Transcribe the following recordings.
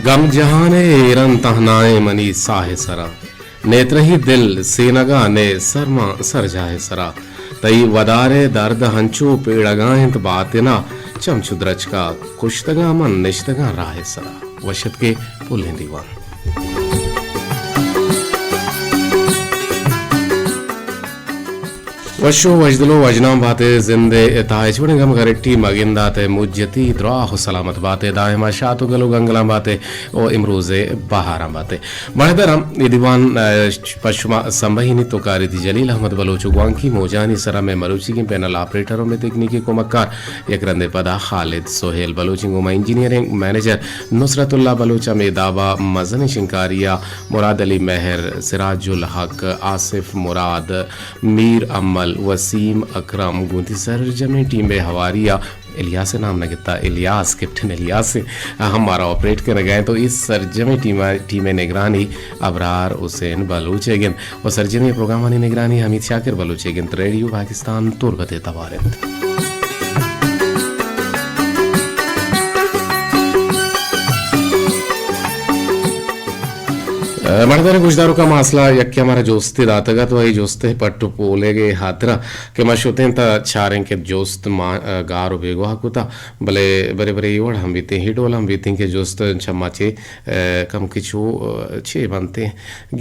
گم جہان ء ایرن تہنائیں منی ساہ ء سرا، نیترہی دل سینگا نے سرماں سرجاہ ء سرا۔ تئی ودار ء درد ہنچو پیڑگا انت باتنا، چم چو درچکا کشتگاں من نشتگاں راہ ء سرا۔ وش اتکے پلیں دیوان۔ وش و وژدل و وژنام باتے، زندے ء تہا ہچ وڑیں گم گرٹی مگندات ء مجتی دراہ و سلامت باتے، دائما شات و گل و گنگلام باتے و امروز ء بہارام باتے۔ مڑدرم اے دیوان، ء، پہ شما سمبہینی تو کاریتی جلیل احمد بلوچ و گوانکی موجانی سرا میں مروچیگیں پینل آپریٹر و میں تکنیکی کمکار یک رندے پدا خالد سہیل بلوچ، گوما انجینئرنگ منیجر نصرت اللہ بلوچ، ہمے دابا مزنیں شنکاری ء مراد علی مہر، سراج الحق، آصف مراد، میر امل، وسیم اکرم، گوں وتی سرجمیں ٹیم ء ہواری ء الیاس ء نام نہ گتا، الیاس، کیپٹن الیاس ء ہم مارا آپریٹ کنگ ء انت و اے سرجمیں ٹیم ء، ٹیم ء نگرانی ابرار حسین بلوچ ء گنت و سرجمیں پروگرامانی نگرانی حمید شاکر بلوچ ء گنت۔ ریڈیو پاکستان تربت ء توار انت۔ مڑدار گوشداروکاں، ما اصلا یکے ہمارا جوستے داتگ ات و اے جوستے پٹ و پولگ ء ہاترا کہ ما شتیں تا چاریں کہ جوست ما گار و بیگواہ کتا، بلے برے برے اے وڑ ہم بیتیں، اے ڈول ہم بیتیں کہ جوست چما چے کم کہ چو چے بنتیں،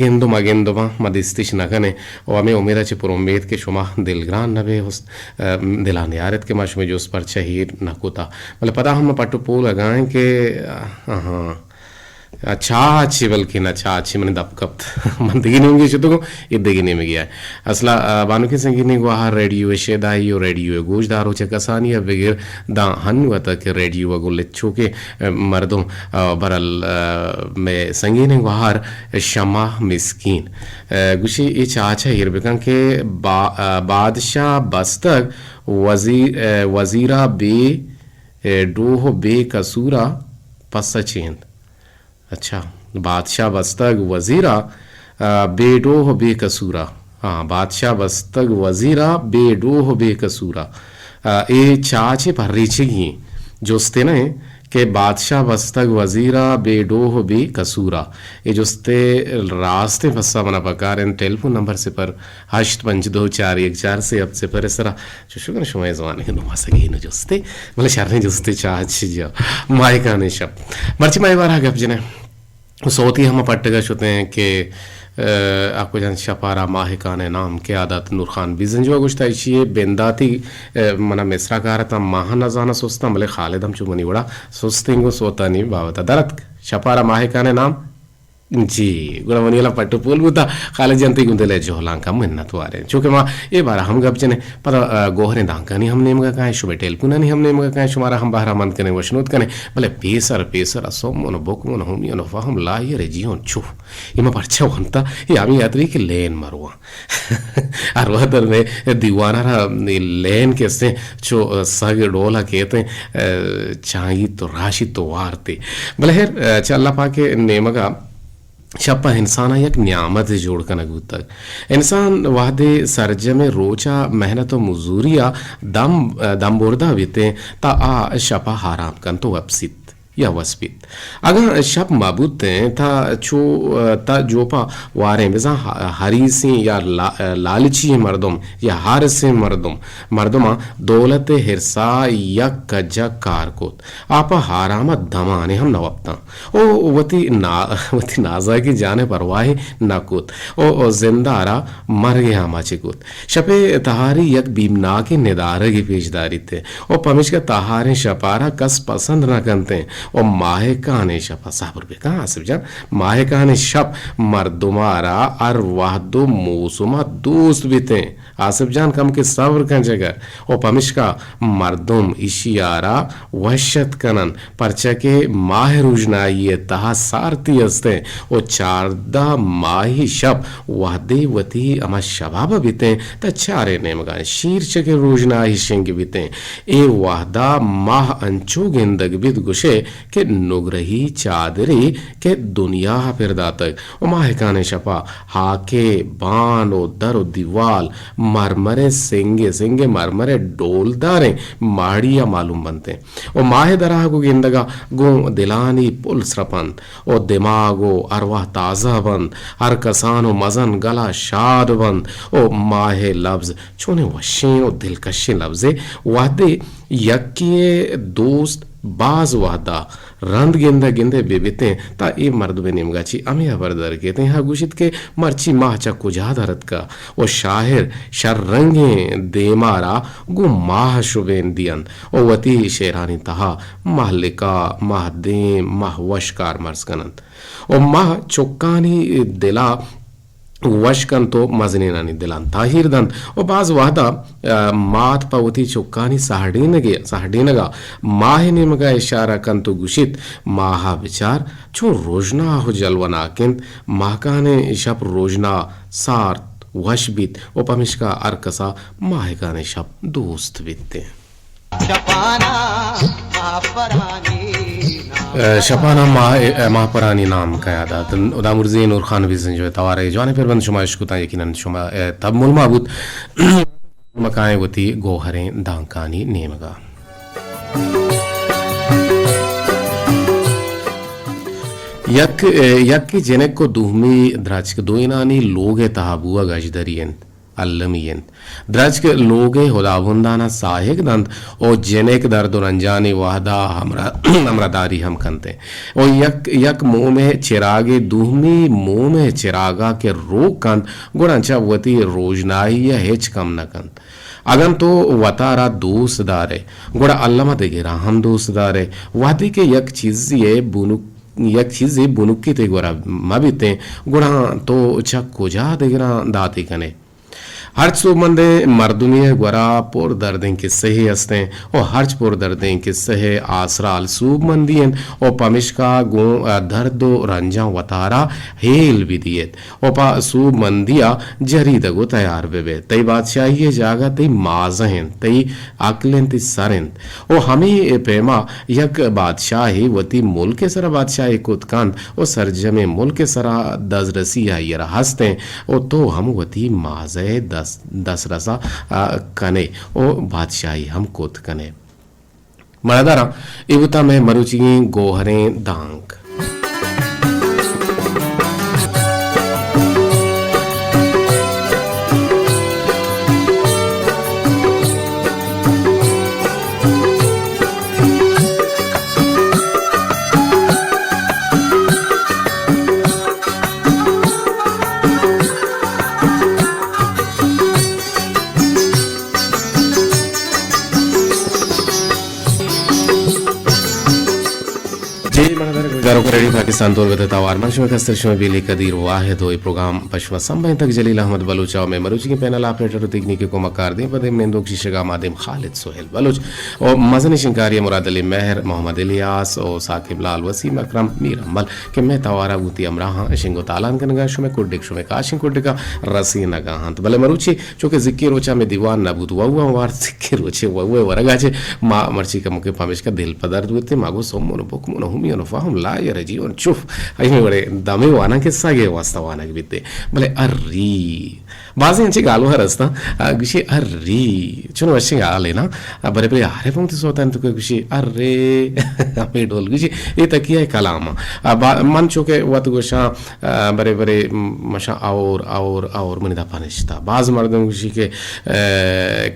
گند و مگند باں، ما دیستش نہ کنیں و ہمے امیدا چہ پر امید کہ شما دلگران نہ بے، دلا نیارت کہ ما شمے جوست پرچہ ہیر نہ کتا۔ بلے پدا ہم ما پٹ و پول اگائیں کہ، ہاں، چاچی، بلکیں نہ چاچی منی دپ کپت۔ من دگہ نیمگے شتگوں، اے دگہ نیمگے آئے۔ اصلا، آ، بانکیں سنگینیں گوہار ریڈیو ء شیدائی و ریڈیو ء گوشدار و چہ کسانی ء بگر داں ہنو ء تک ریڈیو ء گوں لچوکیں، آ، مردم، آ، برل، آ، مئے سنگینیں گوہار شمع مسکین، آ، گوشی اے چاچ ء ایر بکن کہ با-، آ، بادشاہ بستگ وزیر، آ، وزیرا بے، آ، ڈوہ بے قصورا پسہ چینت۔ اچھا، بادشاہ بستگ وزیرا، آ، بے ڈوہ بے قصورا۔ ہاں، بادشاہ بستگ وزیرا بے ڈوہ بے قصورا۔ آ، اے چاچے پریچگی ایں۔ جستے نہ ایں کہ بادشاہ بستگ وزیرا بے ڈوہ بے قصورا۔ اے جستے راستیں پسہ منا پکار انت۔ ٹیلیفون نمبر صفر ہشت پنچ دو چار یک چار سے ہفت صفر ء سرا۔ چوشو کہ شما اے زمانگ ء نما سگی نہ جستے، بلے شریں جستے چاچ جا۔ ماہکانیں شپ۔ مرچی ما اے بارہ گپ جنیں۔ سوتی ہم پٹگا شتیں کہ، آ، آ کجان شپارا ماہکانیں نام کہ عادت نورخان بیزنجو گوشتا ایشی بنداتی، آ، منا مصرا کارتا ماہ نہ زانا سستاں، بلے خالد ہم چو منی وڑا سستیں گو سوتانی بابتا درت شپارا ماہکانیں نام۔ جی، گڑا منی الم پٹ و پول بوتا۔ خالد جان، تئی گوں دل ء جہلانکاں منت واریں۔ چونکہ ما اے بارہ ہم گپ جنیں، پدا، آ، گوہریں دانکانی ہم نیمگا کائیں، شمئے ٹیلیفونانی ہم نیمگا کائیں، شمارا ہم بہرہ مند کنیں، وشنود کنیں، بلے پیسر، پیسر ء سمن و بکمن، ہومیون و فہم، لاہیر ء جیون چو۔ اے ما پرچہ ونتا، اے ہمے ہاتری کہ لین مرواں۔ ہر وہد ء مئے دیوان ء را لین کسیں چو سگ ڈول ء کیتیں، چاہیت و راشیت و وارتے۔ بلے ہیر، چہ اللہ پاک ء نیمگ ء شپ ء انسان ء یک نیامت جوڑ کنگ بوتگ۔ انسان وہدے سرجمیں روچ ء محنت و مزوری ء دم، دم بردا بیتیں تا آ شپ ء آرام کنت و وپسیت۔ یا وس بیت۔ اگاں شپ مہ بوتیں، تا چو، تا جوپا واریں، بزاں ہ-، ہریسیں یا لا-، لالچی مردم یا ہارسیں مردم، مردماں دولت ء ہرسا یک کجا کار کت، آپا آرام ء دمانے ہم نہ وپتاں۔ او وتی نا-، وتی نازاکی جان ء پرواہے نہ کت۔ او، او زندارا مرگ ء آماچ کت۔ شپ ء تہاری یک بیمناکیں ندارگے پیش داریت ء و پمیشکا تہاریں شپارا کس پسند نہ کنت ء و ماہکانیں شپا، صبر بکن آصف جان، ماہکانیں شپ مردمارا ہر وہد و موسما دوست بیت انت۔ آصف جان، کمکے صبر کن جگر، و پمیشکا مردم ایشیارا وش اتک کنن، پرچا کہ ماہ روژنائی ء تہا سارتی است انت و چاردہ ماہی شپ وہدے وتی ہما شباب ء بیت انت، تہ چاریں نیمگاں شیر چکیں روژنائی شنگ بیت انت۔ اے وہدا ماہ انچو گندگ بیت گوشئے کہ نگرہی چادرے کہ دنیا ء پر داتگ و ماہکانیں شپا ہاکے بان و در و دیوال مرمریں سنگے، سنگے مرمریں ڈولداریں ماڑی ءَ معلوم بنت ایں۔ و ماہ ءِ درآہگ و گندگ ءَ گوں دلانی پل سرپنت و دماگ و ارواہ تازہ بنت، ہر کسان و مزن گل ءَ شاد بنت و ماہ ءِ لبز چونیں وشیں و دلکشیں لبزے، وہدے یکے ءِ دوست باز وہد ءَ رند گندہ گندہ بہ بیتیں، تہ اے مردم ءِ نیمگ ءَ چہ ہمے ہبر در کیتیں، ہا گوشیت کہ مرچی ماہ چہ کجا در اتکہ و شاعر شررنگیں دیمار ءَ گوں ماہ ءَ شبین دینت و وتی شعرانی تہا مہلکہ، مہدیم، مہوش کارمرز کننت و ماہ چکانی دل ءَ وش کنت و مزنینانی دلان تاہیر دنت و باز وہدا، ء، مات پہ وتی چکانی سہڈینگ ء، سہڈینگ ء ماہ ء نیمگ ء اشارہ کنت و گوشیت، ماہ ء بچار چون روژنا و جلوناک انت، ماہکانیں شپ روژنا سارت وش بیت و پمیشکا ہر کسا ماہکانیں شپ دوست بیت انت۔ شپانا ماہ پرانی نام ء، شپانا ماہ، ء، ماہ پرانی نام کیا دات۔ ہدا مرزی نور خان بزنجو ء توار ء جوانیں پربند شما اشکتاں، یقیناً شما ء تب ملما بوت۔ مکائیں وتی گوہریں دانکانی نیمگا۔ یک، ء، یک جنک و دومی درچک دوئینانی لوگ ء تہا بوگ اژدری انت۔ المی انت۔ درچک لوگ ء ہداوندان ء ساہگ دنت و جنک درد و رنجانی وہد ء ہمراہ، ہمراہداری ہم کنت انت و یک، یک موم ء چراگ ء دومی موم ء چراگ ء کہ روک کنت، گڑا چہ وتی روژنائی ء ہچ کم نہ کنت۔ اگن تو وتارا دوست دار ئے، گڑا الم ء دگراں ہم دوست دار ئے۔ وہدے کہ یک چیزے ء بنک، یک چیزے بنکی تئی گورا مہ بیتیں، گڑا تو چہ کجا دگراں داتے کن ئے؟ ہرچ سوبمندیں مردمے ء گورا پر دردیں کسہے است انت و ہرچ پر دردیں کسہ ء آسرال سوبمندی انت و پمشکا گوں درد و رنجاں وتارا ہیل بدیت و پہ سوبمندی ء جریدگ و تیار بہ بیت۔ تئی بادشاہی ء جاگہ تئی مازہ انت، تئی عقل انت، تئی سر انت و ہمے پیما یک بادشاہے وتی ملک ء سرا بادشاہی کت کنت و سرجمیں ملک ء سرا دزرسی آئی ء را ہست انت و تو ہم وتی مازہ ء دس-، دزرسا، ء، کن ئے و بادشاہی ہم کت کن ئے۔ مڑاداراں، اے بوتاں مئے مروچیگیں گوہریں دانک۔ جی، من در گزارو ریڈیو پاکستان تربت ء توار، من شمئے کستر شمئے بیلی قدیر واحد و اے پروگرام پہ شما سمبھینتگ جلیل احمد بلوچ ء مئے مروچیگیں پینل آپریٹر و تکنیکی کمکار دیم پہ دیم نندوک شیشگ ء ما دیم خالد سہیل بلوچ و مزنیں شنکاری ء مراد علی مہر، محمد الیاس و ثاقب لال، وسیم اکرم، میر حمل کہ مئے توار ء وتی ہمراہاں شنگ و تالان کنگ ء شمئے کڈک شمئے کاشیں کڈک ء رسینگ ء انت۔ بلے مروچی چونکہ زکی روچا مئے دیوان نہ بوت، وہواں وارت زکی روچے وہوے ورگا چے ما مرچی کمکے پمیشکا دل پہ درد بوتیں، ما گو سمون و بکمون و ہمیون و فہم لا یر جیون چف، ہمے وڑے دمے واناں کہ سگے واسطہ وانگ بیتے۔ بلے اری، بازیں انچے گالوہر ہستاں، آ، گوشی اری، چون وشیں گالے نا، آ، برے برے آرے پہ وتی سوتانی توکا گوشی ارے، ہمے ڈول گوشی، اے تکیہ کلام۔ آ، با-، من چونکہ وت گوشاں، ء، برے برے، م-، مشاں اور، اور، اور منی دپا نشتہ۔ باز مردم گوشی کہ، ء،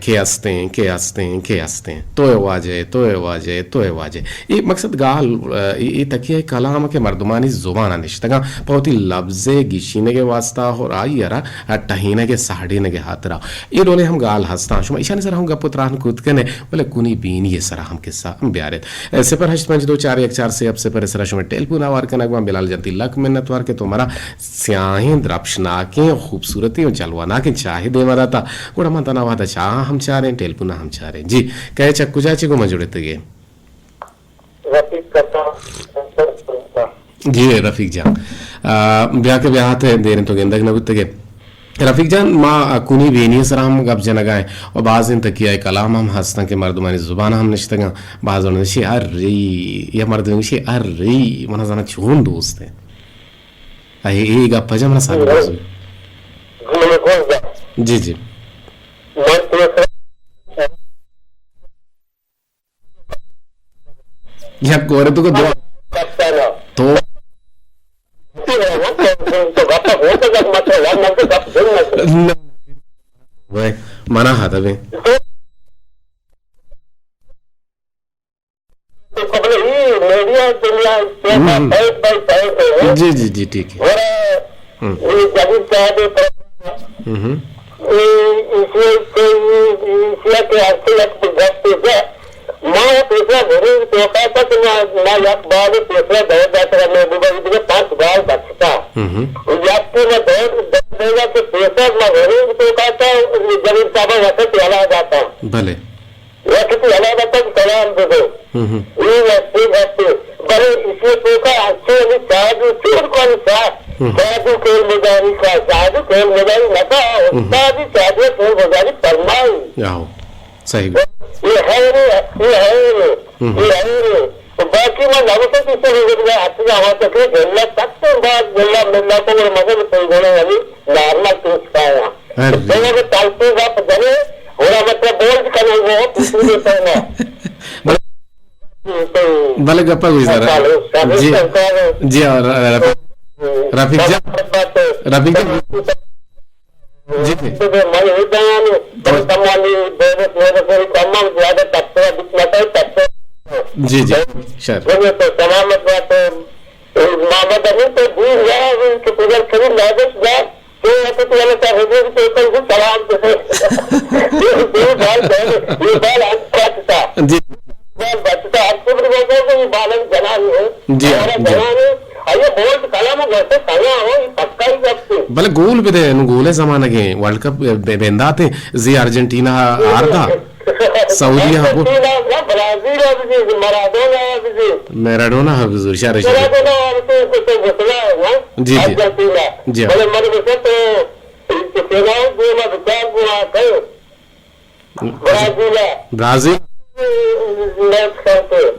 کے استیں، کے استیں، کے استیں۔ تو اے واجہ، تو اے واجہ، تو اے واجہ۔ اے مقصد گال، ء، اے، اے تکیہ کلام کہ مردمانی زبان ء نشتگاں، پہ وتی لبز ء گیشینگ ء واسطہ اور آئی ء را ٹہینگ ء سہڑینگ ء ہاترا۔ اے ڈولیں ہم گال ہستاں۔ شما ایشانی سرا ہم گپ و تران کت کن ئے، بلے کنی بینی ء سرا ہم کسہ ہم بیار ایت۔ صفر ہشت پنچ دو چار یک چار سے ہفت صفر ء سرا شمئے ٹیلیفون آوار کنگ باں۔ بلال جان، تئی لک منت وار کہ تو منا سیاہیں، درپشناکیں، خوبصورتیں و جلواناکیں چاہے دیما داتا۔ گڑا من تنا وہدا چاہاں ہم چاریں، ٹیلیفونا ہم چاریں۔ جی، کئے چہ کجا چہ گوں ما جڑتگے؟ رفیق کسان۔ جی رفیق جان۔ آ، بیا کہ بیا ہات دیریں تو گندگ نہ بوتگے۔ رفیق جان، ما کنی بینی ء سرا ہم گپ جنگا ایں و بازیں تکیہ ء کلام ہم ہستاں کہ مردمانی زبان ء ہم نشتگاں۔ باز وڑ نشی اری، یا مردم نشی اری، من زاناں چون دوست ہے۔ اے، اے گپ جا من سال باز۔ جی، جی۔ من پیسر یک کورے تو کو دو تو تو گپ ہوتا جب مت یار من تو گپ دل نہ نہ۔ بھائی، منا ہاتھ ابھی۔ تو خبر ہی میڈیا دنیا ہم۔ سائیڈ بائی سائیڈ ہے۔ جی، جی، جی، ٹھیک ہے۔ اور ہم۔ یہ جدید صاحب پر ہم۔ یہ ایشیا کے، ایشیا کے ہر سے یک گپ ہے۔ ما پیسرا گھنی توکا تا کہ ما، ما یک بال پیسرا دور داتا، محبوبہ عید کے پانچ بال بچتا۔ ہم۔ یک تو ما دور، دور دیگا کہ پیسرا ما گھنی توکا تا، جلیل صاحب وقت یلا داتا۔ بلے۔ وقت یلا داتا کہ سلام دے دو۔ ہم۔ یہ وقت، وقت۔ بلے اسی توکا اچھے ہمیں شاہدو چور کون سا، ہم۔ شاہدو کھیل مداری کا، شاہدو کھیل مداری نہ تھا، ہم۔ استادی شاہدو کھیل مداری فرمائی۔ آہو۔ صحیح۔ یہ ہے رے، یہ ہے رے، ہم۔ یہ ہے رے۔ تو باقی میں لگتا کہ اس سے مجھے اتنا ہوا تک ہے، گلا سب سے بعد گلا ملنا تو وہ مزے میں کوئی گنا یعنی نارمل پیش پایا۔ ہاں جی۔ تو وہ تلپی کا جنے، اور مطلب بول کنے وہ، کسی نے کہنا۔ بلے گپا گوش دارا۔ جی۔ جی، اور رفیق، رفیق جان۔ رفیق جان۔ جی، جی۔ تو من یہ بیان، تو تمامی دولت میرے کو تمام زیادہ تبصرہ بکنتا ہے، تبصرہ۔ جی، جی، شر۔ تو سلامت بات ہے۔ محمد امین تو دور گیا ہے، کہ پدر کریم نازش جا، تو تو تو اللہ تعالی حضور تو تو سلام دے۔ یہ بال، یہ بال ہم بات تھا۔ جی۔ بال بات تھا، ہر خبر بات ہے، یہ بال ہم جنان ہے۔ جی، ہمارا جی۔ جنان ہے۔ آئیے بولٹ کلام ویسے کھانا ہو، یہ پکا ہی وقت ہے۔ بلے گول بدے، نو گولے زمانگے ورلڈ کپ بے-، بنداتے زی ارجنٹینا ہاردا۔ سعودی ہاں، ارجنٹینا نہ، برازیل ہاں بزی، مارادونا ہاں بزی۔ مارادونا ہاں بزی، شارے، شارے۔ مارادونا ہاں بزی، تو، تو گسلا ہے نا؟ جی، جی۔ ارجنٹینا۔ جی۔ بلے من گسے تو، تو سینا ہو، دو ما بچار گنا کھے۔ برازیل۔ برازیل۔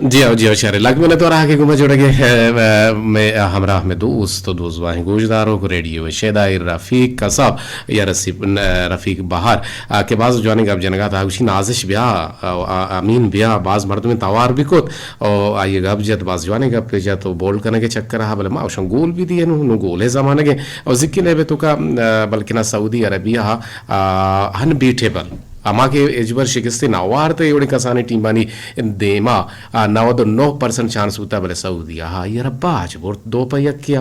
جی ہو، جی ہو، شر۔ لک منت وارا کہ گما جوڑگے، اے، اے، میں ہمراہ میں دوست و دوزواہیں گوشداروک ریڈیو شیدائی رفیق کساب یا رسی-، رفیق بہار، آ، کہ باز جوانیں گپ جنگا تا گوشی نازش بیا، آ، آ، امین بیا، باز مردمیں توار بکت، او آئی گپ جت، باز جوانیں گپ جت، و بول کنگے چکر ہا، بلے ما اوشن گول بھی دیے نو، نو گولے زمانگے، او ذکی لیبے تو کا، آ، بلکنا سعودی عربیہ ہا، آ، انبیٹیبل۔ ہما کہ ہچبر شکستے نہ وارت اے وڑیں کسانیں ٹیمانی دیما، آ، نود و نو پرسنٹ چانس بوتا، بلے سعودی آ، آئی ء را باج برت دو پہ یکے ء۔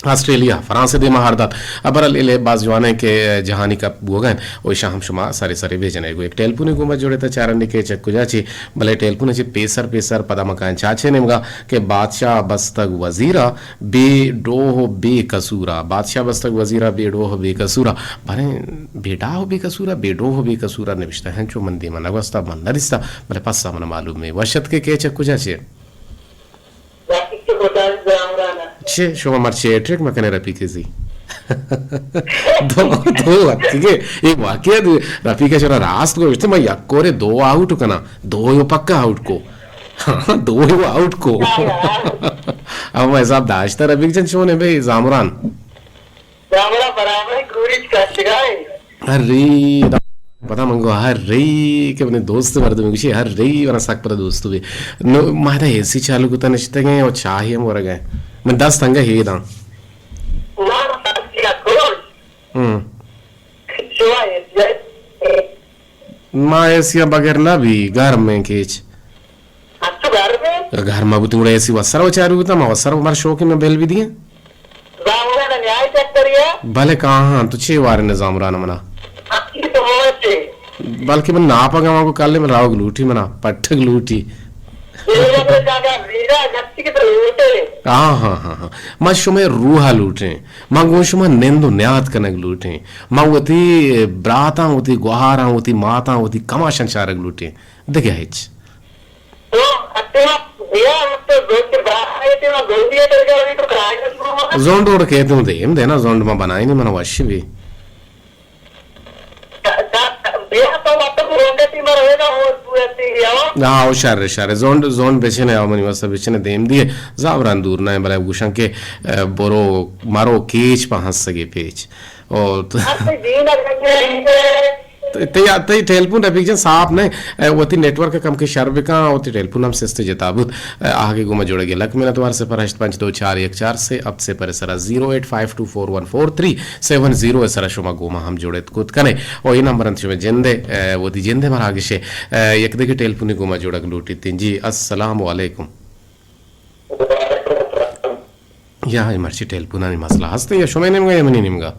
آسٹریلیا فرانس ء دیما ہار دات۔ ء بہرحال اے باز جوان انت کہ جہانی کپ بوگا انت و ایشاں ہم شما سرے سرے بہ جن ئے۔ گوں یک ٹیلپونے گوں ما جوڑ ات ء چارن ئے کہ چہ کجا چہ، بلے ٹیلپون ء چہ پیسر پیسر پدا ما کائیں چاچے نیمگا کہ بادشاہ بستگ وزیر ء بے ڈوہ و بے قصور ء، بادشاہ بستگ وزیر ء بے ڈوہ و بے قصور ء۔ باریں بے ڈاہ و بے قصور ء، بے ڈوہ و بے قصور ء نبشتہ انچو من دیما نہ گوستا، من نہ دیستا، بلے پسا من معلوم ایں۔ وش اتک ئے، کئے چہ کجا چہ؟ چہ شما مرچی ہیٹرک مکنے رفیق زی۔ دو، دو وقتی کہ اے واقعہ دو، رفیق شرا راست گوشت، من یک کورے دو آؤٹ کنا، دو یو پکا آؤٹ کو۔ دو یو آؤٹ کو۔ اب حساب داشتہ رفیق جان، چون ہے بھائی زامران؟ زامرا برابر گوریچ کشگائے۔ ہر ری، پتا من گو ہر ری کہ منی دوست مردم گوشی ہر ری ورا سک پتا دوست بی۔ نو ما دا اے سی چالو کتا نشتگیں اور چاہی ہم ورگا ہے۔ من دست تنگا ہی داں۔ ہم۔ ما اے سی بغیر نہ بی گرم میں کیچ۔ انچو گرم انت؟ گرم بوتیں گڑا اے سی وسر و چالو بوتاں، ما وسر مر شوق میں بل بھی دیے۔ زامران نیائے چکریا؟ بلے کہاں تو چے وارے نے زامران منا؟ اکی تو موچے۔ بلکہ من ناپا گواں کو کل من راوگ لوٹی منا، پٹھگ لوٹی۔ یہ لگے جاگا ویرا گچی کے تو لوٹے۔ ہاں، ہاں، ہاں، ہاں۔ ما شمے روحا لوٹیں۔ ما گوں شما نند و نیاد کنگ لوٹیں۔ ما وتی براتاں، وتی گوہاراں، وتی ماتاں، وتی کماشاں چارگ لوٹیں۔ دگہ ہچ۔ تو اتنا بیا تو دوست برا آئے تھے، وہاں گوندی ہے، تو کیا ابھی تو کرایا ہے؟ زونڈ ووڑ کہتے ہوں دیم دینا، زونڈ ما بنائی نہیں، من وش بھی۔ بیا تو مطلب روکے تھی، میں رہے گا، وہ تو ایسی گیا ہو۔ ہاں، وہ شر، شر۔ زونڈ، زونڈ بچنے، آو منی واسطہ بچنے دیم دیے۔ زاوران دور نہ، بلے گوشن کہ، اے، برو، مرو کیچ پہ ہنسگے پیچ۔ او تو اپنے دین اگر تئی، تئی ٹیلیفون رفیق جان صاف نہ، اے، وتی نیٹ ورک کم کہ شر بکاں، وتی ٹیلیفون ہم سست جتا بوت۔ اے، آہگے گوما جوڑگے لک منت وار، صفر ہشت پنچ دو چار یک چار سے ہفت صفر سرا، زیرو ایٹ فائیو ٹو فور ون فور تھری سیون زیرو سرا شما گوما ہم جوڑت کت کنے۔ او اے نمبر انت شما جندے، اے، وتی جندے مراگشے، اے، یک دگہ ٹیلیفونی گوما جوڑگ لوٹیت۔ جی، السلام علیکم۔ یا اے مرچی ٹیلیفونانی مسئلہ ہست یا شمئے نیمگا یا منی نیمگا؟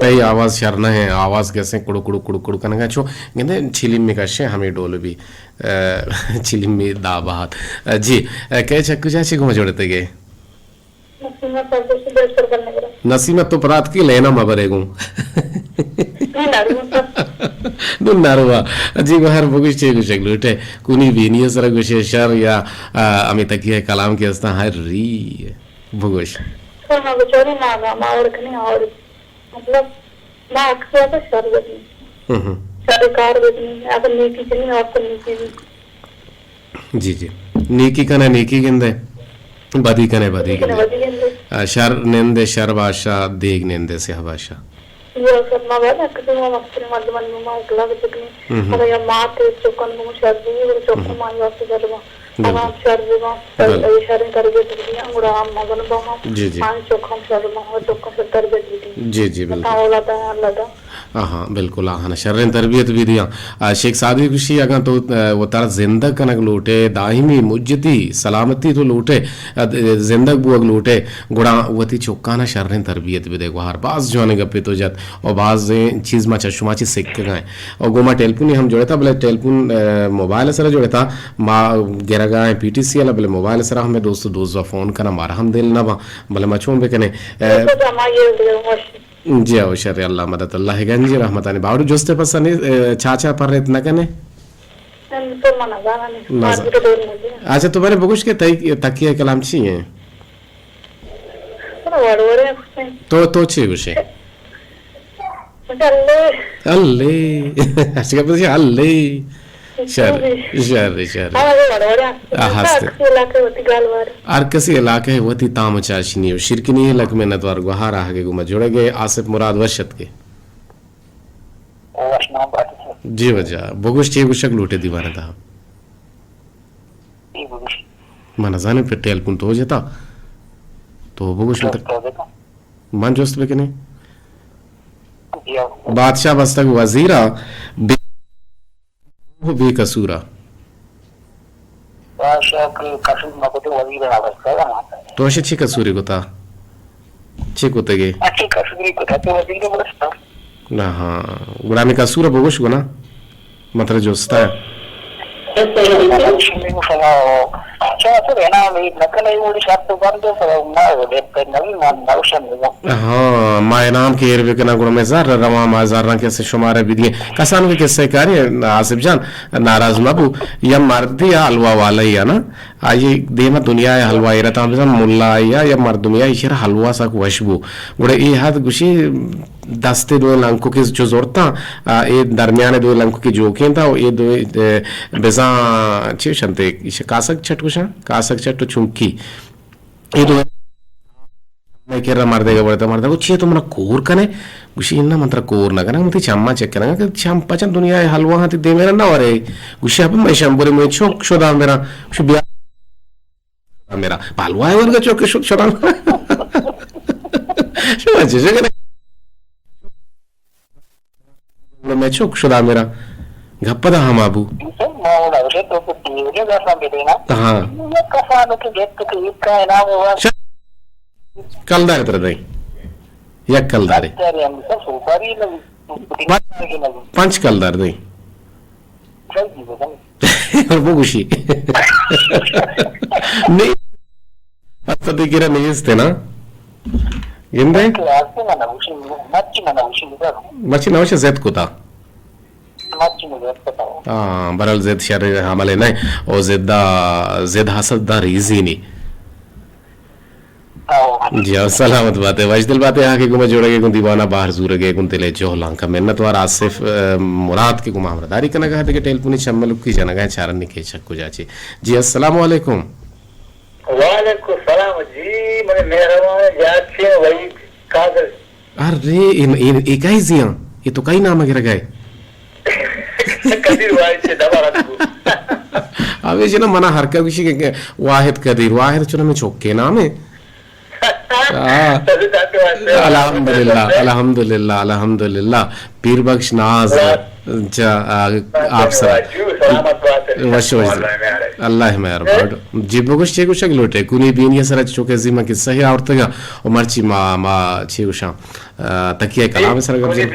تئی آواز شر نہ ہے، آواز کسے کڑو کڑو کڑو کڑو کنگا چو گندے چلیم می کشے ہمیں ڈول بھی، اے، چلیم می دابات۔ اے، جی، اے، کئے چکو جا چی گما جوڑتے گے؟ نسیمہ سردشی دل سر بننے گرا۔ نسیمہ تو پرات کی لینا مبرے گوں۔ نو ناروا۔ جی، بہر بگوش چی گوشگ لوٹے۔ کونی بینی سر گوشے شر یا، آ، ہمیں تکیہ کلام کے استا ہر ری۔ بگوش۔ تو ما بچاری ما، ما اور کنی اور، مطلب، ما اکثر تو شر بدی۔ ہم ہم۔ شر کار بدی، اگر نیکی کنی اور تو نیکی بھی۔ جی، جی۔ نیکی کنے نیکی گندے، بدی کنے بدی گندے۔ آ، شر نندے شر باشا، دیگ نندے سیاہ باشا۔ یا سر ما بعد اکثر ما مستر مردمان ما اکلا بچکنی۔ ہم ہم۔ اگر یا مات چکن گم شر دی، اور چکن ہم۔ ما یا سے درما۔ بالکل۔ ہم شر بباں، تر-، بالکل۔ اے شریں تربیت بدیاں، گڑا ہم مزن باں ہم۔ جی، جی۔ آئی چک ہم شر باں، چک ہم شر تربیت بدیاں۔ جی، جی، بالکل۔ اللہ تعالیٰ، اللہ تعالیٰ۔ ہاں، ہاں، بالکل، آہاں شریں تربیت بدیاں۔ آ، شیخ سعدی گوشی، اگاں تو، آ، وتارا زندگ کنگ لوٹے، دائمی مجتی سلامتی تو لوٹے، آ، زندگ بوگ لوٹے، گڑا وتی چکانا شریں تربیت بدے۔ گوہار باز جوانیں گپے تو جت و بازیں چیز ما چہ شما چی سکگا ایں۔ و گوں ما ٹیلیفونی ہم جوڑتا، بلے ٹیلیفون، آ، موبائل سرا جوڑتا، ما گرگا ایں پی ٹی سی والا، بلے موبائل سرا ہمیں دوست دوست فون کنا، مارا ہم دل نہ باں، بلے ما چون بکنیں؟ آ، جی او شر، اللہ مدد، اللہ گنجی رحمتانی باوڑو۔ جست پسانی، آ، چاچا پر ریت نہ کنے؟ نہ۔ اچھا، تو بنے بگوش کہ تئی تکیہ کلام چی ہیں؟ تو، تو چی گوشے؟ اللہ۔ اللہ۔ اچھا، بس یہ اللہ۔ شر، شر، شر۔ ہاں، ہستے۔ ہر کسی علاقہ وتی تام و چاشنی و شرکنی ہے، لک منت وار گوہار آہگے گوما جڑگے۔ آصف مراد وشت کے۔ جی وجہ، بگوش چی گوشگ لوٹے دیوان تہا۔ من نزانیں پہ ٹیلیفون تو جتا۔ تو بگوش مطلب۔ من جست بکنیں۔ بادشاہ بستگ وزیرا بے، بے قصورا۔ بادشاہ کہ قصور نہ کتے وزیر نہ بستگ۔ تو اشی چی قصوری کتا؟ چی کتگے؟ اچھی قصوری کتا تو وزیر بستگ۔ نہ ہاں، گڑا ہمیں قصور بگوش گنا۔ مطلب جستا ہے۔ ہاں، ما انعام کہ ایر بکناں، گڑا مئے زر رواں، ما زراں کسے شمارا بدییں۔ کسانو کہ قصہ کاری آصف جان، ناراض مبو، یا مردی یا حلوا والا یا نا، آئی دیما دنیا حلوا ایرتا بزن ملا یا، یا مردمی ایشرا حلوا سک وش بو۔ گڑا اے حد گوشی دست دوئیں لنکوکے چو زرتاں، آ، اے درمیان دوئیں لنکوکے جوکینتا و اے دوئیں، اے، بزاں چی گوشنت، ایش کاسگ چٹ گوشاں، کاسگ چٹ و چنکی۔ اے دوئیں مئے کرا مردے گا بڑتا، مردے گو، چی تو منا کور کنے؟ گوشی، انا من ترا کور نہ کناں، من تئی چماں چک کناں، کہ چم پچن دنیا حلوا ہاں تئی دیمے نہ ورے۔ گوشی، اب میں شمبرے میں چوک شداں میرا۔ گوشی، بیا۔ میرا پالوا ہے ورگا چوک شد شرم۔ شما چیزے کرے؟ میں چوک شدا میرا۔ گپ دا ہما بو۔ ہاں۔ کلدار تر دیں۔ یک کلدارے۔ پنچ کلدار دیں۔ بگوشی۔ نہیں۔ اصل تئی کرا نیست نا؟ گندے؟ مچی نوش زد کتا۔ ہاں، برحال زد شر عمل نہ، او زد دا، زد حسد دا ریزی نی۔ جی ہاں، سلامت باتے، وشدل باتے، آ کہ گما جوڑگے گوں دیوانا باہر زورگے گوں دلے جہلانکا منت وار آصف، اے، مراد کہ گما ہمراہ داری کنگا دگہ ٹیلیفونی چملکی جنگا چارنی کے چک کجا چے۔ جی السلام علیکم۔ وعلیکم السلام جی، من مہروان جاچے وحید قادر۔ ارے، اے، اے، اے کئی زیاں؟ اے تو کئی نام گرگ ئے؟ قدیر واحد چہ دبا رکھو۔ ہمیشہ نا، منا ہر کا گوشی کہ واحد قدیر، واحد چون ہمیں چوکے نام ہے۔ آ، الحمدللہ، الحمدللہ، الحمدللہ۔ پیر بخش ناز، چا، آ، آپ سر۔ وش وش۔ اللہ مہربان۔ جی بگوش، چے گوشگ لوٹے؟ کونی بینی سر چوکے زیما قصہ ہی آورتگا، و مرچی ما، ما چے گوشاں؟ آ، تکیہ کلام سر گپ جن۔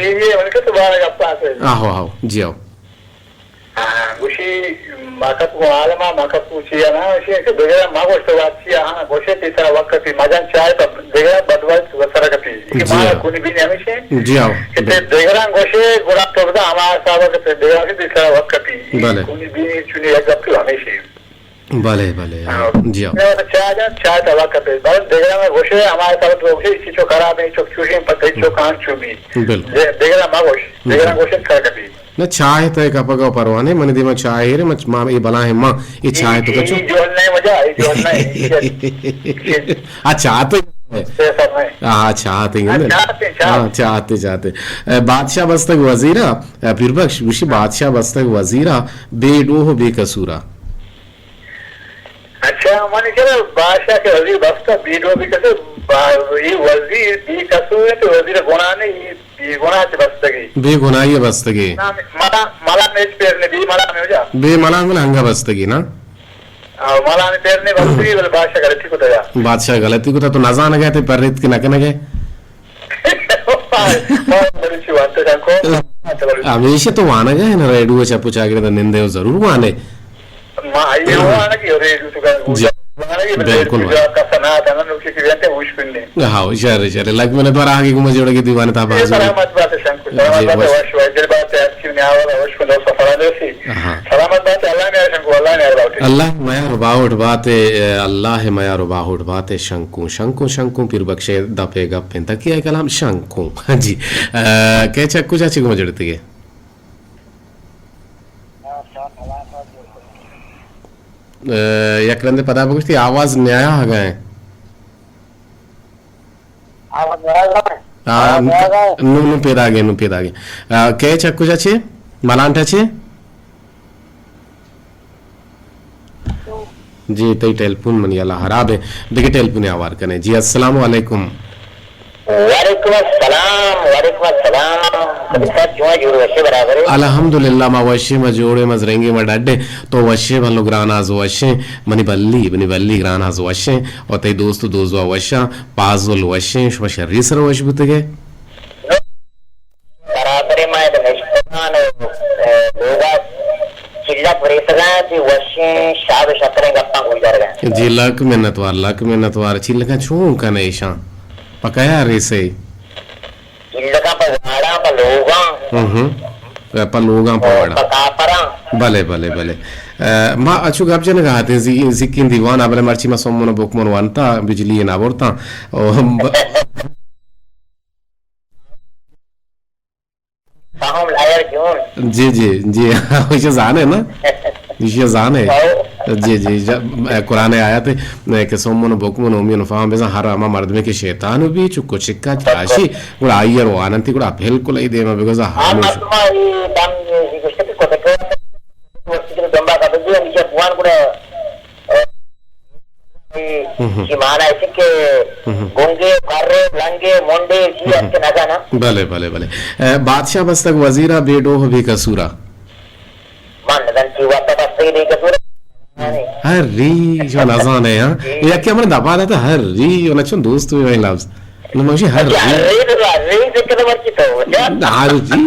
آہو، آہو، جی آہو۔ آ، گوشی، ما کپو عالما، ما کپو چیا نا، گوشی کہ دگرا ما گوشت وات چیا، ہاں، گوشے تی سرا وقت کپی، مجن چاہے تو دگرا بدوت و سرا کپی۔ کہ جی مارا ہاں۔ کونی بینی ہمیشی جی ہاں۔ کہ تے دگرا گوشے، گڑا تو بدا ہما حساب کہ تے دگرا کی تی سرا وقت کپی۔ بلے۔ کونی بینی چونی یک گپی ہمیشی۔ بلے، بلے، ہاں۔ ہاں، جی ہاں۔ نہ، تو چاہ جان، چاہ تو وقت کپی۔ بلے دگرا میں گوشے، ہما حساب تو گوشے، اسی چو خراب ہے، چو چوشیں پتہ، چو کان چو بی۔ بالکل۔ دے-، دگرا ما گوش، دگرا جی۔ گوشے سرا کپی۔ نہ، چاہ تو ایک اپگا پروانے، من دیما چاہ ہے رے، من، ما اے بلاہیں ما، اے چاہ تو اے، کچو۔ اے جوہل نہیں مجا، اے جوہل نہیں، اے جوہل۔ آ، چاہ تو۔ پیسہ نہیں۔ آ، چاہ تے ہاں، گندے۔ چاہ تے، چاہ ہاں، تے۔ چاہ تے، چاہ تے۔ اے، بادشاہ بستگ وزیرا، اے، پیر بخش، گوشی ہاں۔ بادشاہ بستگ وزیرا، بے ڈوہ بے قصورا۔ اچھا، من کرا بادشاہ کہ وزیر بستہ، بے ڈوہ بے قصور، با-، اے وزیر بے قصور ہے تو وزیر گناہ نہیں، اے بے گناہ چہ بستگی۔ بے گناہی بستگی۔ ملام، ملام ہچ پیر نے بی، ملام ہو جا۔ بے ملام گل ہنگا بستگی نا؟ آ، ملام پیر نے بستگی، بل بادشاہ غلطی کو تجا۔ بادشاہ غلطی کو تا تو نزان گئے تے پر ریت کے نہ کنے گئے۔ ہمیشہ تو وانگا ہے نا، ریڈیو چپ چاگرے دا نندے ہو ضرور وانے۔ ما آئی ہو آنا کہ ریڈیو تو کا جی۔ وانا کہ بالکل ریڈیو وانا۔ جا کا سنا تھا نا، نوکی کی بیانتے ہوش پننے۔ ہاں، شر، شر۔ لگ منت وار آگے گما جوڑے کے دیوانے تا بازو۔ سلامت بات شنکو، سلامت جی، بات وش۔ وش، وش دل بات ہے، اچھی نے آواز وش کو دو سفر دے سی۔ ہاں۔ سلامت بات، اللہ نے شنکو، اللہ نے آواز۔ اللہ میار باوٹ بات، اللہ میار باوٹ بات شنکو، شنکو، شنکو پیر بخشے دپے گپ انت کہ اے کلام شنکو۔ جی۔ آ، کئے چکو چاچی گما جوڑتے گے؟ آ، یک رندے پدا بگوشتی، آواز نیا ہگا ہے۔ آواز نیا ہگا ہے؟ آ، آواز نیا ہگا ہے؟ نو، نو پیدا گئے، نو پیدا گئے۔ آ، کئے چکو چاچے؟ ملانٹا چے؟ جی، تئی ٹیلیفون منی اللہ خراب ہے۔ دگہ ٹیلیفون آوار کنے۔ جی، السلام علیکم۔ وعلیکم السلام، وعلیکم السلام۔ کبھی سر چون جوڑ وشے برابر ہے؟ الحمدللہ، ما وشے، ما جوڑے، ما زرنگے، ما ڈڈے۔ تو وشے، بھلو گران آز وشے۔ منی بلی، منی بلی گران آز وشے۔ اور تئی دوست و دوزوا وشا، پازل وشے، شما شری سر وش بوتگے۔ برابر ما ادا نشتگان و، اے، لوگا چلک ریسگا، تی وشیں شاد و شکریں گپاں گوشدارگا۔ جی، لک منتوار، لک منتوار۔ چلکاں چون کنے ایشاں؟ پہ کیا ریسے؟ چلکاں پہ واڑاں، پہ لوگاں۔ ہم ہم۔ پہ لوگاں، پہ او، واڑاں۔ پہ کاپراں۔ بلے، بلے، بلے۔ اے، ما اچو گپ جنگا ہاتیں زی-، زکین دیوان، بلے مرچی ما سمن و بکمن وانتا، بجلی نہ برتا۔ او، ب-، فہم لائر جون۔ جی، جی، جی، ایشی زانے نا؟ ایشی زانے۔ ہاؤ۔ جی، جی، جا-، قرآن آیت ہے کہ سمن و بکمن و عمیان فہم بزن، ہر ہما مردمے کہ شیطان بی، چو کچکا چاشی، گڑا آئی ءَ رواننتی، گڑا بالکل ای دیما بگوزا ہاں، ہاموش۔ مردم ای دم یہ گوشتے کہ کتکے وقتی کہ دنبا کا بگی، ہمیشہ بوان گڑا ہم ہم۔ چی مانا ایسی کہ ہم ہم۔ گنگے، کرے، لنگے، منڈے، چی ہم ہم۔ است نہ جانا۔ بلے، بلے، بلے۔ اے، بادشاہ بستگ وزیرا بے ڈوہ بے قصورا۔ من نزان چی واسطہ بستگی بے قصورا۔ ہر ری، شما نزانے، ہاں؟ جی۔ یکی ہمیں دبا داتا ہر ری، اونا چون دوست بھی وہی لفظ۔ نماشی ہر اچھا، ری۔ ری تو، ری ذکر مرچی تو، اچھا۔ ہر ری۔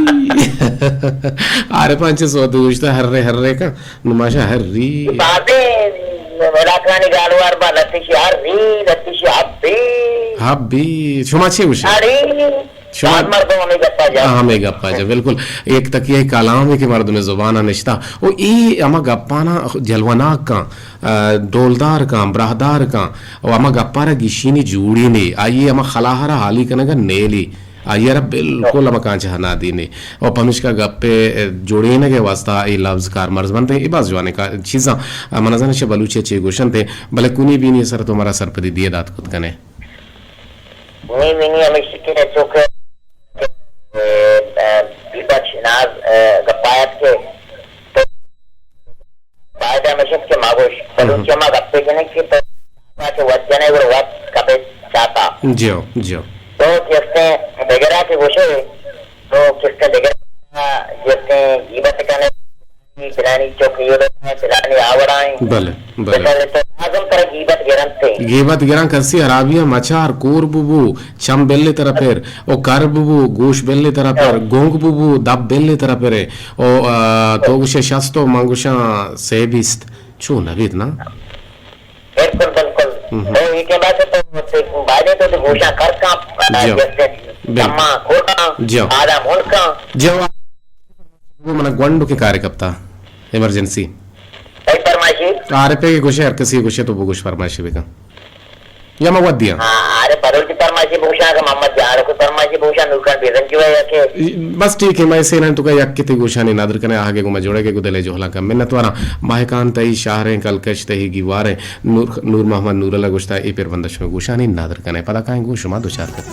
عارفان چه سوت گوشتا ہر رے، ہر رے کا۔ نماشا ہر ری۔ بابے، ملاکانی گالوار با لتشی ہر ری، لتشی حبی۔ حبی۔ شما چی گوشے؟ ہری۔ شما بعض مردم ہمیں گپا جا۔ ہاں، ہمیں گپا جا، بالکل۔ ایک تکیہ کلام ہے کہ مردم زبان نشتا۔ او ای ہما گپانا جلوہ ناک کن، آ، ڈولدار کن، براہدار کن۔ او ہما گپارا گشینی جوڑی نے۔ آئیے ہما خلاہرا حالی کنگا نیلی۔ آئی ءَ را بالکل ہما کانچ ہنا دینے۔ و پمشکا گپے جوڑینگ ءِ واسطہ اے لبز کارمرز بنت۔ اے باز جوانیں کا-، چیزاں من نزاناں چہ بلوچی ءَ چے گوشنت، بلے کونی بینی ءِ سر ءَ تو مارا سرپدی دیئے دات کت کنے۔ نی منی ہمیشی کہ چونکہ گپایت کہ تو باید ہمیشت کہ ما گوش، بلوچی ما گپے جنے کہ تو چاپا چہ وت جنے گڑا وت کپے چاپا۔ جیو، جیو۔ تو جستیں دگرا کہ گوشے، تو جستیں دگرا جستیں گیبت کنے، پلانی چوک ایوڑا ہے، پلانی آوڑا ہیں۔ بلے، بلے۔ مثال تو لازم تر گیبت گرنتے۔ گیبت گران کسی حرابی مچار کور بو بو، چم بلے ترا پر، او کر بو بو، گوش بلے ترا پر، ہاں۔ گونگ بو بو، دب بلے ترا پر۔ او، آ، تو گوشے شست و من گوشاں سے بیست۔ چو نہ بیت نا؟ بالکل، بالکل۔ ہم۔ تو یہ کہ بات ہے تو بایدے تو گوشاں کر کاں، جیو۔ جیسے بالکل۔ کما کھوٹاں، جیو۔ آدم ہن کاں۔ جیو۔ من گونڈو کے کارے کپتا۔ ایمرجنسی۔ کئی پرمائشی؟ آر ایف اے کے گوشے، ہر کسی گوشے تو بگوش پرمائشی بکن۔ یا ما ودیاں۔ ہاں، آرے بلوچی پرمائشی بگوشاں کہ محمد جان کو پرمائشی بگوشاں، نورکان بیرنجو ہے یا کہ؟ بس ٹھیک ہے، میں اسے نہ تو کہ یک کتے گوشانی نادر کنے آگے گو میں جوڑے کے گو دلے جوہلا کا منت وارا۔ ماہکان تئی شہریں کلکش تئی گیواریں۔ نور، نور محمد نور اللہ گوشتا اے پر بندش میں گوشانی نادر کنے۔ پدا کائیں گو شما دو چار کتے۔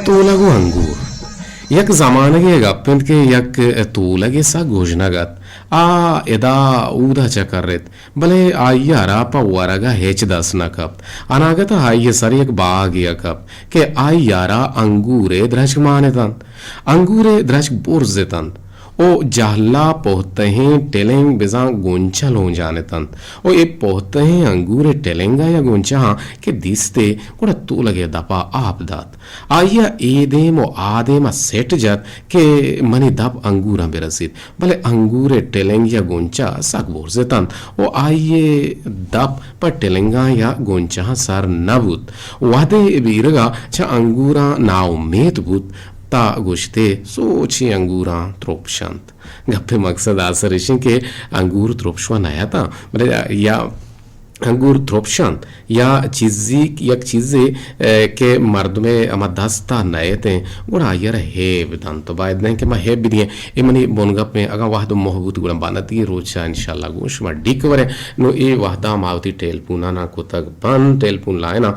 تولگ و انگور۔ یک زمانگے گپ انت کہ یک تولگے سک گژنگ ات۔ آ ادا اودا چکر ات، بلے آئی ء را پہ ورگ ء ہچ دست نہ کپت۔ اناگت ء آئی ء سر یک باگے ء کپت کہ آئی ء را انگورے درچک مان اتنت۔ انگورے درچک برز اتنت و جہلا پہتہیں ٹلنگ بزاں گونچہ لونجان اتنت و اے پہتہیں انگورے ٹلنگ ء یا گونچہاں کہ دیستے گڑا تولگ ء دپا آپ دات۔ آئی ء اے دیم و آ دیم ء سٹ جت کہ منی دپ انگوراں بہ رسیت، بلے انگور ء ٹلنگ یا گونچہ سک برز اتنت و آئی ء دپ پہ ٹلنگاں یا گونچہاں سر نہ بوت۔ وہدے بیرگ ء چہ انگوراں ناامیت بوت، تا گوشتے سوچی انگوراں ترپشنت۔ گپ ء مقصد آسر اش انت کہ انگور ترپشوا نہ اتاں، بلے یا انگور ترپشنت یا چیزی، یک چیزے، اے، کہ مردمے ہما دست ء نئیتیں، گڑا آئی ء را ہیب دنت۔ تو باید نہ کہ ما ہیب بدییں۔ اے منی بنگپ ایں، اگاں وہد و موہ بوت گڑا بانتی روچ ء انشاءاللہ گوں شما ڈیک وریں۔ نو اے وہدا ما وتی ٹیلپونانا کتگ بند، ٹیلپون لائنا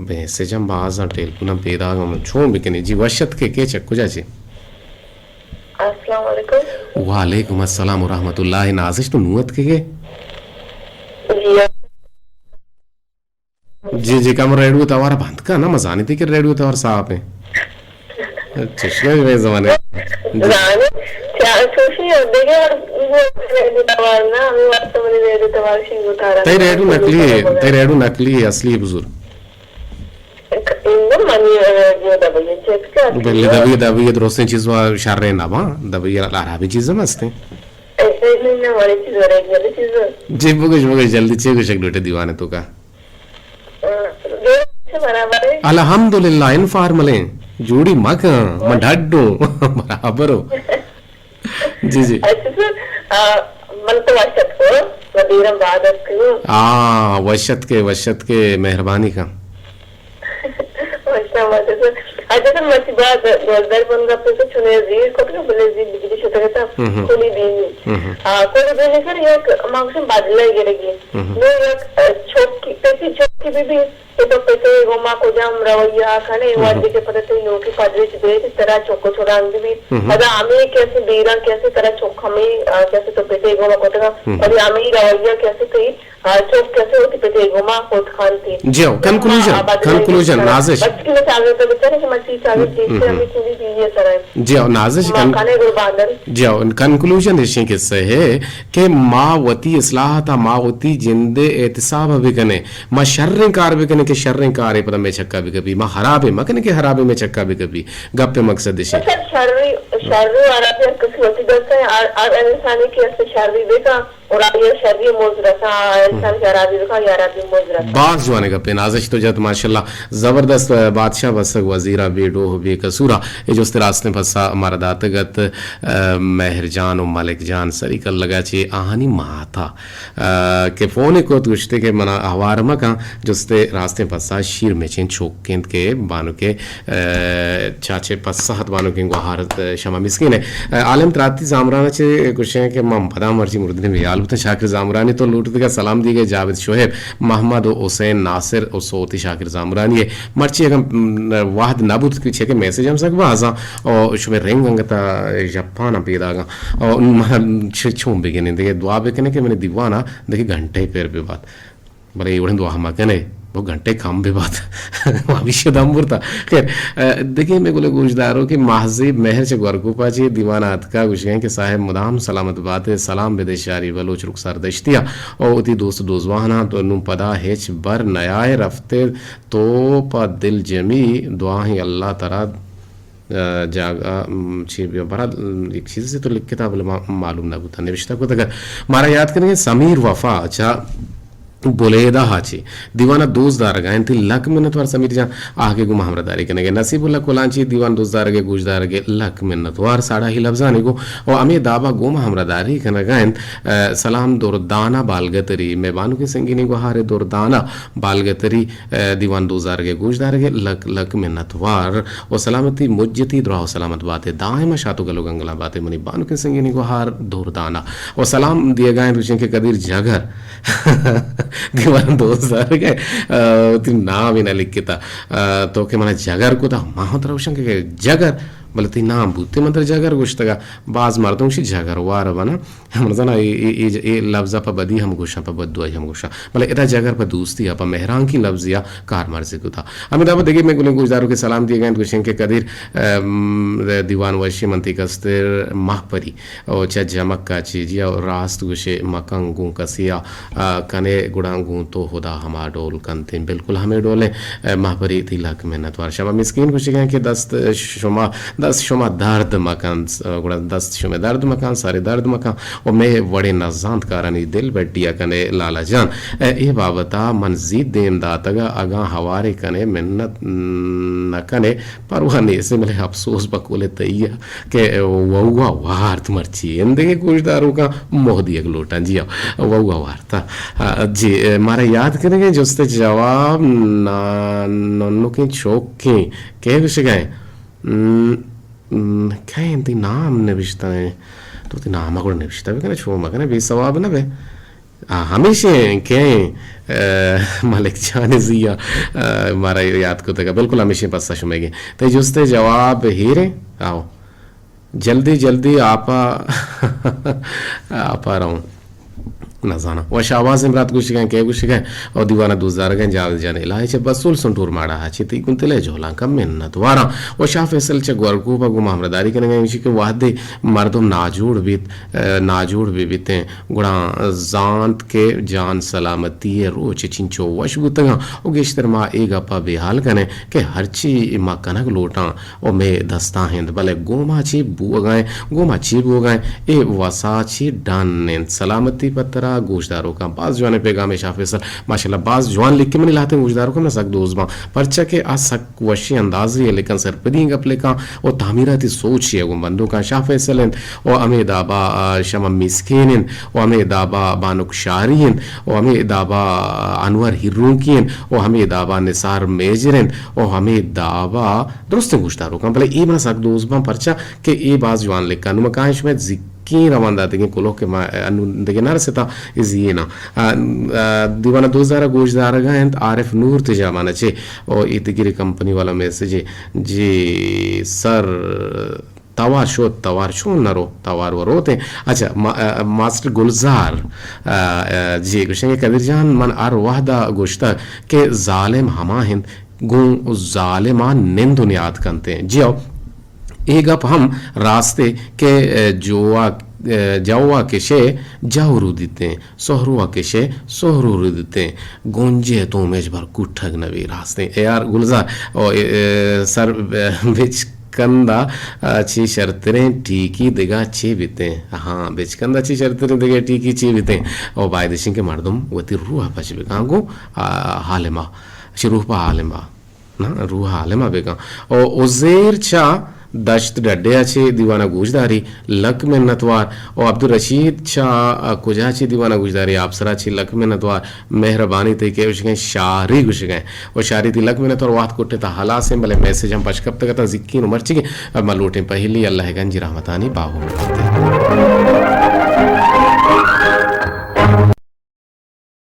میسج ہم بازاں، ٹیلپون ہم پیداگ ہم چون بکنیں۔ جی وش اتکے، کے چک کجا چے؟ السلام علیکم۔ وعلیکم السلام و رحمت اللہ۔ نازش تو نوں اتکگے؟ جی۔ جی، جی، کم ریڈیو توار بند کن نا، مزانی تھی کہ ریڈیو توار صاف ہیں۔ چشمے میں زمانے۔ جی۔ زانے، چا-، چوشی ہے، دیگه ریڈیو توار نا، ہمیں واسطے منی ریڈیو توار شنگ اتارا۔ تئی ریڈیو نقلی ہے، تئی ریڈیو نقلی ہے، اصلی ہے بزرگ۔ انگو منی ریڈیو دبئی چیک کر۔ بلے دبئی، دبئی درستیں چیز وا شر نہ با، دبئی خرابی چیز ہم ہستے۔ ایسے نہیں نہ ہماری چیز ہو رہی ہے، چیز۔ جی بگش، بگش، جلدی چی گوشک لوٹے دیوانے تو کا؟ آ، دیر سے برابر ہے۔ الحمدللہ، انفارمل ہیں۔ جوڑی مکن، من ڈڈو، برابر ہو۔ جی، جی۔ اچھا سر، آ، من تو وش اتکو، و دیرم بعد اتکو۔ آ، وش اتکے، وش اتکے، مہربانی کا۔ وش اتکو سر۔ اچھا سر، مرچی بعد دوزدار بن گپے تو چنے زیر کتگا، بلے زیر بجلی شتگا تا، ہم، ہم۔ کلی دینی۔ ہم، ہم۔ آ، کلی دینی سر، یک مانگشن بدلہ گرگی۔ ہم، ہم۔ نو یک، آ، چوکی، پیسی چوکی بی بی، کہ تو پتے گوما کجام رویہ کنے، ہم۔ وہدے کہ پدا تئی نوکی پدریچ بیت، ترا چک و چلانگ بہ بیت۔ ہم۔ پدا ہمے کہ اسے بیران کہ اسے ترا چک ہمے، آ، کہ اسے تو پتے گوما کتگا، ہم۔ پدا ہمے رویہ کہ اسے تئی، آ، چک کہ اسے وتی پتے گوما کت کنتی۔ جی ہو، کنکلوژن، آ، بدل کنکلوژن، نازش۔ بچکی میں چاگرد بچارے کہ مچی چاگرد ہم، جیسے ہم۔ ہمیں چیزیں چیزیں سرائے۔ جی ہو، نازش ما کن-، کنے گرباندن۔ جی ہو، کنکلوژن ایشیں کہ سہے کہ ما وتی اصلاحات، ما وتی جندے احتساب بکنیں۔ ما شریں کار بکنیں کہ شریں کارے پدا مئے چکا بکپی، ما خرابیں مکنیں کہ خرابیں مئے چکا بکپی۔ گپ ء مقصد اش انت۔ اصل شر، شر و خرابی ہر کسی وتی دست ء، ہر، ہر انسانی کہ است شری بکن اور آئی ء شری مز رسا، ہر انسان کہ خرابی بکن، آئی ء خرابی مز رسا۔ باز جوانیں گپے نازش تو جت، ماشاءاللہ، زبردست۔ بادشاہ بسگ وزیرا بے ڈوہ بے قصورا۔ اے جست راست راستیں پسہ مارا داتگ ات، ء، مہر جان و ملک جان سری کلگا چہ آہانی ماتا، ء، کہ فون کت گوشتے کہ منا ہوار مکن، جستے راستیں پسہ شیر مچیں چوک انت کہ بانکے، ء، چاچے پسہ ات بانکیں گوہار ات شما مسکین ہے۔ ء، عالم تراتی زامران چہ گوشیں کہ من پدا مرچی مردین بیال بوتن۔ شاکر زامرانی تو لوٹتگا سلام دیگے جاوید شعیب، محمد و حسین ناصر و صوتی شاکر زامرانی ہے۔ مرچی اگاں، م، وہد نہ بوت کہ چہ کہ میسج ہم سک بازاں، او شمے رنگ انگتا ژپاناں پیداگاں۔ او من چ-، چون بگنیں دگہ دعا بکنیں کہ منی دیوانا دگہ گھنٹے پر ببات۔ بلے اے وڑیں دعا مکنے، وہ گھنٹے کم ببات۔ ہمیشہ دم برتا۔ خیر، ء، دگہ میں گلے گوشدارو کہ مہذیب مہر چہ گورکوپا چہ دیوانا اتکا گوشگیں کہ صاحب مدام سلامت باتے، سلام بدے شاری بلوچ رخسار دشتیا۔ او وتی دوست دوزوانا تو نوں پدا ہچ بر نیائے رفتے۔ تو پہ دلجمی دعائیں اللہ ترا، ء، جاگہ، م، چی بیا برا، م، یک چیزے تو لکھتا بلے ما معلوم نہ بوتا نوشتہ کتگ۔ مارا یاد کنگے سمیر وفا چا بلیدہ ء چی دیوانا دوست دارگا انت۔ لک منتوار سمیر جان آہگے گوما ہمراہ داری کنگے۔ نصیب اللہ کلانچی دیوان دوست دارگے گوش دارگے لک منتوار ساڑا ہی لبزانی گو و ہمیں دابا گوما ہمراہ داری کنگا انت۔ ء، سلام دردانہ بالگتری، مئے بانکیں سنگینی گوہار دردانہ بالگتری، ء، دیوان دوزارگ ء گوشدارگ ء لک لک منتوار و سلامتی مجتی دراہ و سلامت بات ء دائم شات و گل و گنگلاں بات ء منی بانکیں سنگینی گوہار دردانہ و سلام دیگا انت گوشیں کہ قدیر جگر دیوان دوزارگ ء، ء، وتی نام ء نہ لکھتا، ء، تو کہ منا جگر کتا ما ہوں ترا گوشاں کہ جگر بلے تئی نام بوتے من ترا جگر گوشتگا۔ باز مردم شی جگر وار بنا من زاناں اے، اے، اے، اے لبز ء پہ بدی ہم گوشاں، پہ بددعائی ہم گوشاں، بلے ادا جگر پہ دوستی ء پہ مہرانکی لبزے ء کارمرزی کتا۔ ہمے دابا دگہ مئے گلیں گوشداروکیں سلام دیگ ء انت گوشیں کہ قدیر، ام، دیوان وشی من تئی کستر مہپری او چہ جمک ء چیجی ء راست گوشے مکن گوں کسی ء، ء، کنے گڑا گوں تو ہدا ہما ڈول کنتیں۔ بالکل ہمے ڈولیں، ء، مہپری تئی لک منت وار۔ شما مسکین گوشگ ء کہ دست شما دست شما درد مکن، گڑا دست شما درد مکن، سر درد مکن و مئے وڑیں نزانت کارانی دل بڈی ء کنے لالا جان۔ اے، اے بابت ء من زیت دیم داتگ ء اگاں ہوارے کنے منت نہ کنے پرواہ نیست، بلے افسوس بقول تئی ء کہ ووا وارت مرچی۔ اندگہ گوشداروکاں موہ دیگ لوٹاں۔ جی ہاں، ووا وارت۔ ہاں، جی، مارا یاد کنگے جست جواب نا-، ننکیں چوکیں کئے گوشگائیں؟ م، م، کئے انت تئی نام نبشتہ ایں؟ تو تئی نام ء گڑا نبشتہ بکنے، چو مکنے، بے ثواب نہ بے۔ آ، ہمیشیں کئے، ء، ملک جان زی ء، ء، مارا یاد کتگ ء، بالکل ہمیشیں پسہ شمئیگیں۔ تئی جست ء جواب ہیریں؟ آؤ۔ جلدی جلدی آپا، آپا رؤں۔ نزاناں۔ و شہباز امرات گوشگیں، کئے گوشگیں؟ او دیوان ء دوست دارگیں جاوید جان الہی چہ بسول سنٹور ماڑا ء چہ تئی گوں دل ء جہلانکاں منت واراں۔ و شاہ فیصل چہ گورکوپ ء گوں ما ہمراہداری کنگ ء ایشی کہ وہدے مردم ناجوڑ بیت، ء، ناجوڑ بہ بیتیں، گڑا زانت کہ جان سلامتی ء روچ چنچو وش بوتگاں۔ و گیشتر ما اے گپ ء بے حال کنیں کہ ہرچی ما کنگ لوٹاں، و مئے دستا انت، بلے گوما چی بوگا انت، گوما چی بوگا انت، اے وسا چی ڈن انت۔ سلامتی پہ ترا گوشداروکاں۔ باز جوانیں پیغامے شاہ فیصل، ماشاءاللہ باز جوان لکھے۔ منی لہتیں گوشداروکاں من سک دوست باں، پرچا کہ آ سک وشیں اندازے ء لکھاں، سرپدی گپ لکھاں و تعمیراتی سوچے ء گوں بندوکاں۔ شاہ فیصل انت و ہمے دابا، آ، شمع مسکین انت و ہمے دابا بانک شاری انت و ہمے دابا، آ، انور ہیرونکی انت و ہمے دابا نثار میجر انت و ہمے دابا درستیں گوشداروکاں، بلے اے منا سک دوست باں، پرچا کہ اے باز جوان لکھاں۔ نوں ما کاہیں شمئے زیکیں روان داتگیں کلوہ کہ ما انوں دگہ نہ رستا، اے زیئے ناں۔ آ، آ، دیوان ء دوست دار ء گوشدارگ ء انت عارف نور تجابان ء چے، او اے دگرے کمپنی والا میسج ء، جی سر، توار شوت، توار چون نہ رو، توار و روت انت۔ اچھا، ما-، آ، ماسٹر گلزار، آ، آ، جی گوشیں کہ قدیر جان من ہر وہد ء گوشتگ کہ ظالم ہما انت گوں ظالماں نند و نیاد کنت انت۔ جی ہو، اے گپ ہم راستے کہ، ء، جوا، ء، جوا کشے جہرو دیتیں، سہروا کشے سہرو رو دیتیں، گونجے تو میج بر کوٹھگ نبی راستیں۔ اے آر گلزار، او، اے، اے، سر، ء، بچکندا، ء، چی شرتریں ٹیکی دگا چی بیتیں؟ ہاں، بچکندا چی شرتریں دگہ ٹیکی چی بیتیں؟ او بایدشیں کہ مردم وتی روح پچ بکاں گو، آ، حالما، چی روح پہ حالما۔ نا، روح عالم ء بکن۔ او عزیر چہ دشت ڈڈے ءَ چہ دیوان ءَ گوشداری، لک منتوار۔ او عبدالرشید شاہ ءَ کجا چہ دیوان ءَ گوشداری، آپسر ءَ چہ لک منتوار۔ مہربانی تئی کہ گوشگیں شاری گوشگیں۔ او شاری تئی لک منتوار، وہد کٹے تا ہلاسیں، بلے میسج ہم پش کپتگ اتاں زیکین و مرچیگیں۔ ما لوٹیں پہلی اللہ گنجی رحمتانی باہو ملتے۔